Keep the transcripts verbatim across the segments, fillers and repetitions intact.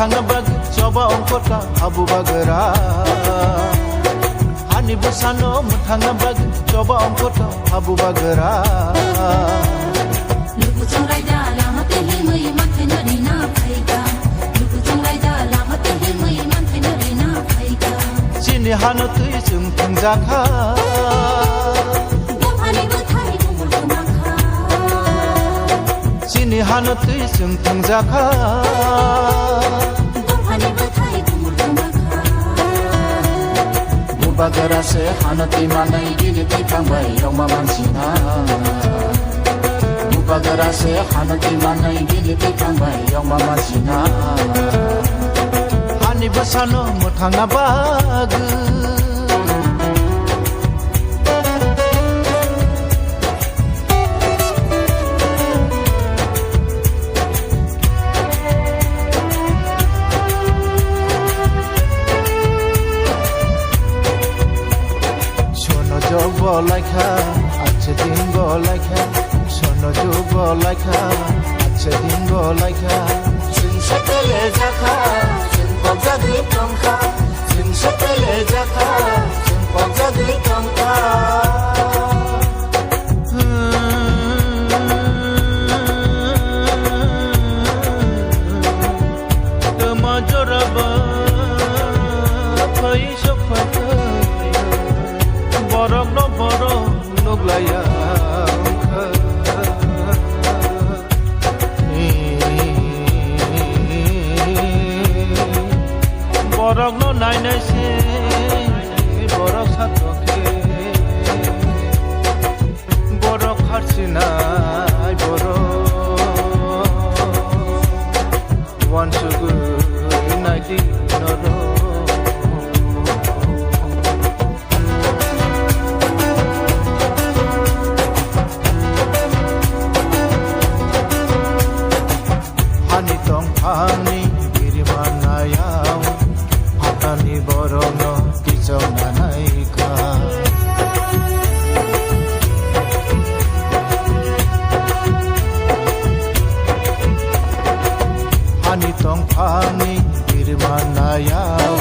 Thangna bagwi choba ongkhorkha habu bagra. Hani bwsano mwthangna bagwi choba ongkhorkha habu bagra. Lukuchung raida lama tei himwi manthaino rina phaikha. Lukuchung raida lama tei himwi manthaino rina phaikha. Chini hano twi chwng thwngjakha. Dophani bwthai bumul kwmakha. Chini hano twi chwng thwngjakha. Dophani bwthai bumul kwmakha. Bubagra se hano twi manai bini twi thangbai yongma mansina. Bubagra se hano twi manai bini twi thangbai yongma mansina. Hani bwsano mwthangna bagwi. Sono jog bo laikha, ache din bo laikha. Sono jog bo laikha, ache din bo laikha. Chwng se pele jakha, chwng kok jagwi tongkha. Chwng se pele jakha, chwng kok jagwi tongkha. Tama joraba phai sok phai kha, borok no borok nuk laya wngkha. Borok no nai nai se borok satokhe. Borok harsinai borok uansugwi naidi norok. Hani tongphangni biriman nayao, phatani borokno kichongna naikha. Hani tongphangni biriman nayao,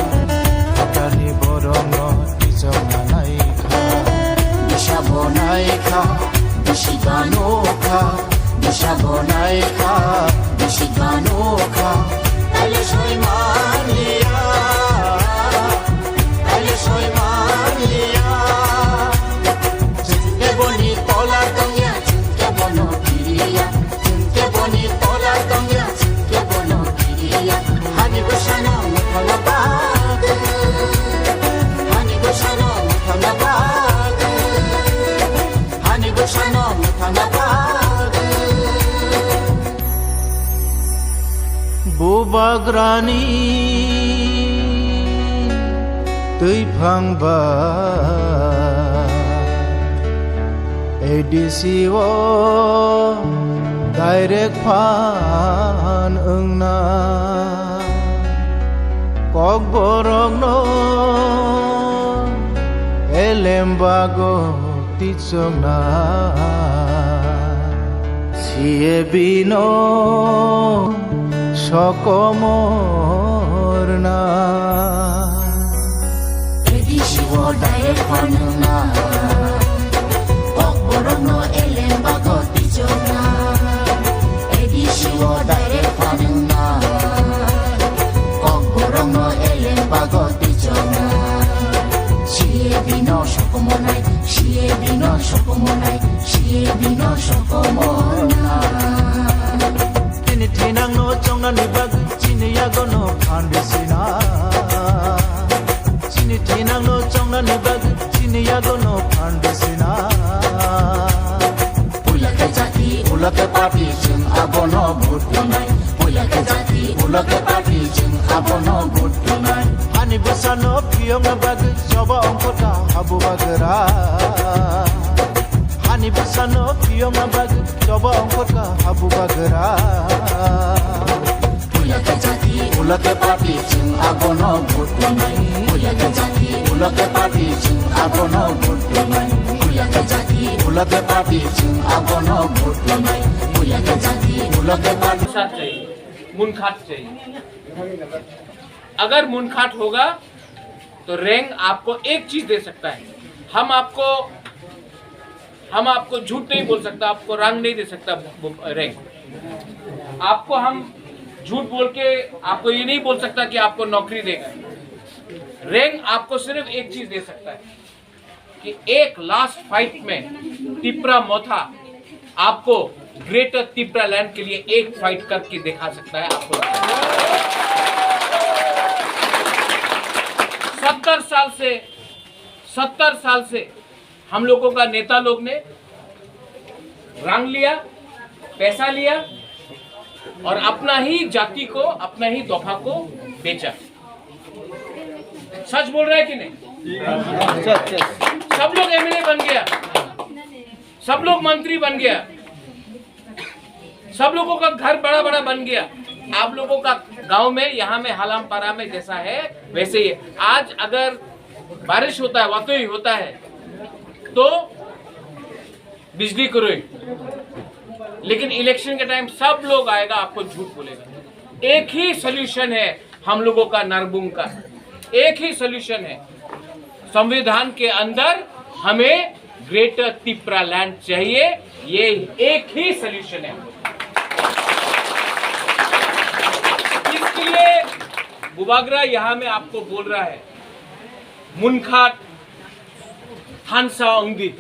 phatani borokno kichongna naikha. Bisa bo naikha, bisi ganokha. Bisa bo naikha, bisi ganokha, taile soi manya, taile soi manya. Chwng khe boni tola tongya, chwng khe bono kiriya, chwng khe boni tola tongya, chwng khe bono kiriya. Hani bwsano mwthangna bagwi, hani bwsano mwthangna bagwi. Hani bwsano mwthangna bagwi. Bubagrani twiphang ba A D C o direct phan wngna. Kokborokno elem bago tichokna, C A B no sokomorna. A D C o direct phanwngna, kokborokno elem bago tichokna. A D C o direct phanwngna, kokborokno elem bago tichokna. C A B no sokomonai, C A B no sokomonai, C A B no sokomona. Chini thinangno chongnani bagwi chini yagono phan risina. Chini thinangno chongnani bagwi chini yagono phan risina. Puila khe jati, ulo khe party, chwng abono vote rwnai. Puila khe jati, ulo khe party, chwng abono vote rwnai. Hani bwsano phiyokna bagwi choba ongkhorkha habu bagra. Hani bwsano phiyokna bagwi choba ongkhorkha habu bagra. Puila khe jati, ulo khe party, chwng abono vote rwnai. Puila khe jati, ulo khe party, chwng abono vote rwnai. Puila khe jati, ulo khe party, chwng abono vote rwnai. Puila khe jati, ulo khe party. Sat chai, mun khat chai. अगर मुनखाट होगा तो रेंग आपको एक चीज दे सकता है। हम आपको हम आपको झूठ नहीं बोल सकता, आपको रंग नहीं दे सकता। रेंग आपको हम झूठ बोल के आपको ये नहीं बोल सकता कि आपको नौकरी देगा। रेंग आपको सिर्फ एक चीज दे सकता है कि एक लास्ट फाइट में तिप्रा मोथा आपको ग्रेटर तिप्रा लैंड के लिए एक फाइट करके दिखा सकता है आपको। सत्तर साल से सत्तर साल से हम लोगों का नेता लोग ने रंग लिया, पैसा लिया और अपना ही जाति को, अपना ही दोफा को बेचा। सच बोल रहा है कि नहीं? सब लोग एमएलए बन गया, सब लोग मंत्री बन गया, सब लोगों का घर बड़ा बड़ा बन गया। आप लोगों का गांव में, यहाँ में, हालाम पारा में जैसा है वैसे ही। आज अगर बारिश होता है, वातोई होता है, तो बिजली करोई, लेकिन इलेक्शन के टाइम सब लोग आएगा, आपको झूठ बोलेगा। एक ही सॉल्यूशन है हम लोगों का, नरबुंग का एक ही सॉल्यूशन है। संविधान के अंदर हमें ग्रेटर तिप्रा लैंड चाहिए, ये एक ही सॉल्यूशन है। इसके लिए बुबागरा यहाँ में आपको बोल रहा है, मुनखाट, थानसा उंदी,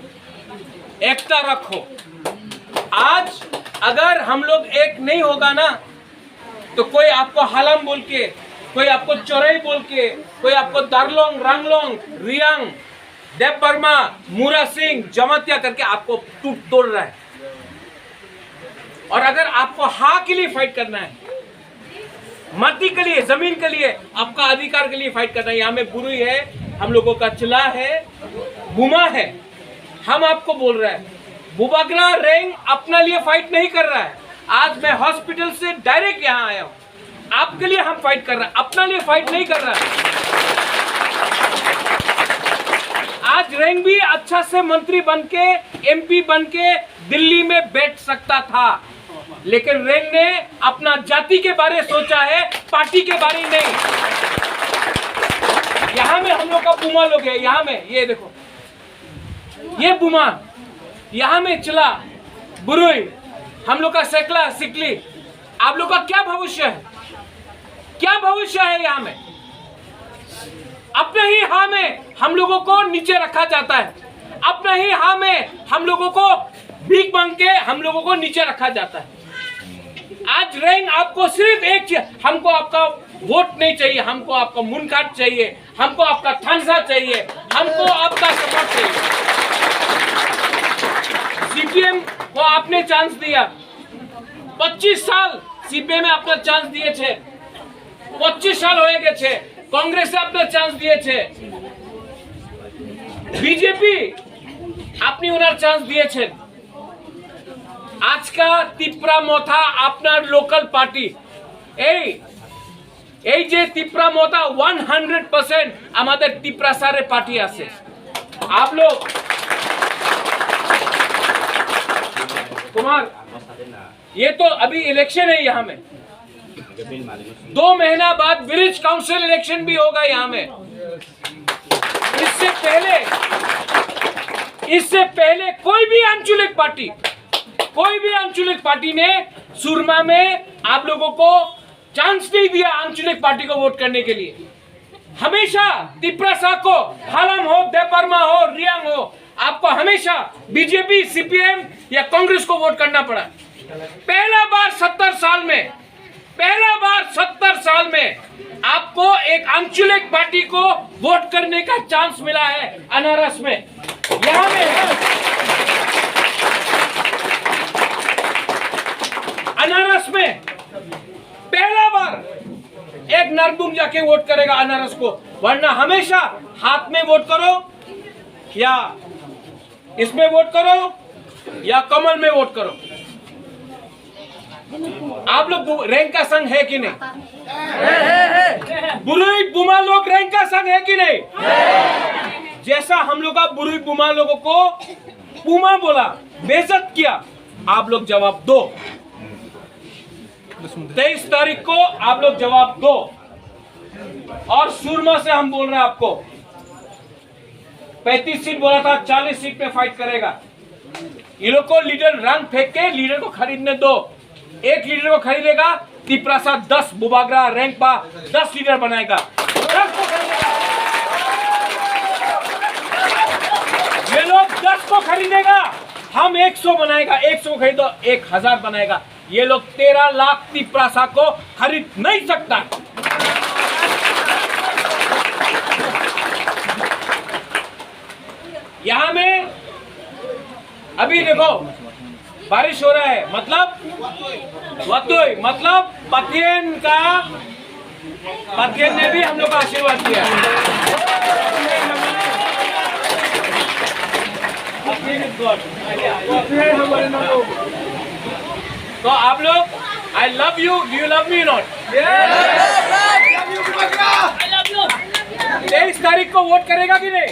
एकता रखो। आज अगर हम लोग एक नहीं होगा ना, तो कोई आपको हालाम बोल के, कोई आपको चोरई बोल के, कोई आपको दारलोंग, रांगलोंग, रियांग, देव वर्मा, मुरा सिंह, जमातिया करके आपको टूट तोड़ रहा है। और अगर आपको हाँ के लिए फाइट करना है, माटी के लिए, जमीन के लिए, आपका अधिकार के लिए फाइट करना है, यहाँ में बुरुई है, हम लोगों का चिला है, बुमा है, हम आपको बोल रहे हैं, बुबागरा रेंग अपना लिए फाइट नहीं कर रहा है। आज मैं हॉस्पिटल से डायरेक्ट यहाँ आया हूँ, आपके लिए हम फाइट कर रहे हैं, अपना लिए फाइट नहीं कर रहा है। आज रेंग भी अच्छा से मंत्री बन के, एमपी बन के दिल्ली में बैठ सकता था, लेकिन रेंग ने अपना जाति के बारे सोचा है, पार्टी के बारे नहीं। यहाँ में हम लोग का बुमा लोग है, यहाँ में ये देखो, ये बुमा, यहाँ में चिला, बुरुई, हम लोग का सेकला, सिकली, आप लोग का क्या भविष्य है? क्या भविष्य है यहाँ में? अपने ही हाँ में हम लोगों को नीचे रखा जाता है, अपने ही हाँ में हम लोगों को भीख मांग के हम लोगों को नीचे रखा जाता है। आज रेंग आपको सिर्फ एक चीज, हमको आपका वोट नहीं चाहिए, हमको आपका मुनकाट चाहिए, हमको आपका थानसा चाहिए, हमको आपका सपोर्ट चाहिए। सीपीएम को आपने चांस दिया, पच्चीस साल सीपीएम में अपना चांस दिए थे, पच्चीस साल हो गए थे, कांग्रेस से अपना चांस दिए थे, बीजेपी अपनी उन्हें चांस दिए थे। আজকা তিপ্রা মথা আপনার লোকাল পার্টি, এই এই যে তিপ্রা মথা, ওয়ান হান্ড্রেড পার্সেন্ট আমাদের তিপ্রাসারে পার্টি আছে। आप लोग, कुमार, ये तो अभी इलेक्शन है यहाँ में, दो महीना बाद विलेज काउंसिल इलेक्शन भी होगा यहाँ में। इससे पहले, इससे पहले कोई भी आंचलिक पार्टी, कोई भी आंचलिक पार्टी ने सुरमा में आप लोगों को चांस नहीं दिया आंचलिक पार्टी को वोट करने के लिए। हमेशा तिप्रासा को, हालाम हो, देबबर्मा हो, रियांग हो, आपको हमेशा बीजेपी, सीपीएम या कांग्रेस को वोट करना पड़ा। पहला बार सत्तर साल में, पहला बार सत्तर साल में आपको एक आंचलिक पार्टी को वोट करने का चांस मिला है अनारस में। यहाँ में है। अनारस में पहला बार एक नरबुंग जाके वोट करेगा अनारस को, वरना हमेशा हाथ में वोट करो या इसमें वोट करो या कमल में वोट करो। आप लोग बु-, रेंग का संग है कि नहीं? बुरुई बुमा लोग रेंग का संग है कि नहीं? जैसा हम लोग का बुरुई बुमा लोगों को बुमा बोला, बेइज्जत किया, आप लोग जवाब दो। तेईस तारीख को आप लोग जवाब दो। और सूरमा से हम बोल रहे हैं आपको, पैंतीस सीट बोला था, चालीस सीट पे फाइट करेगा। ये लोग को लीडर रंग फेंक के लीडर को खरीदने दो। एक लीडर को खरीदेगा, तिप्रासा दस बुबाग्रा रैंक पा दस लीडर बनाएगा। दस को खरीदेगा। ये लोग दस को खरीदेगा, हम एक सौ बनाएगा, एक सौ खरीदो, एक हजार बनाएगा। ये लोग तेरह लाख तिप्रासा को खरीद नहीं सकता। यहाँ में अभी देखो, बारिश हो रहा है, मतलब वतुई, मतलब पथियन का, पथियन ने भी हम लोग का आशीर्वाद दिया। पथियन is God। तो आप लोग, I love you, do you love me or not? तेईस तारीख को वोट करेगा कि नहीं?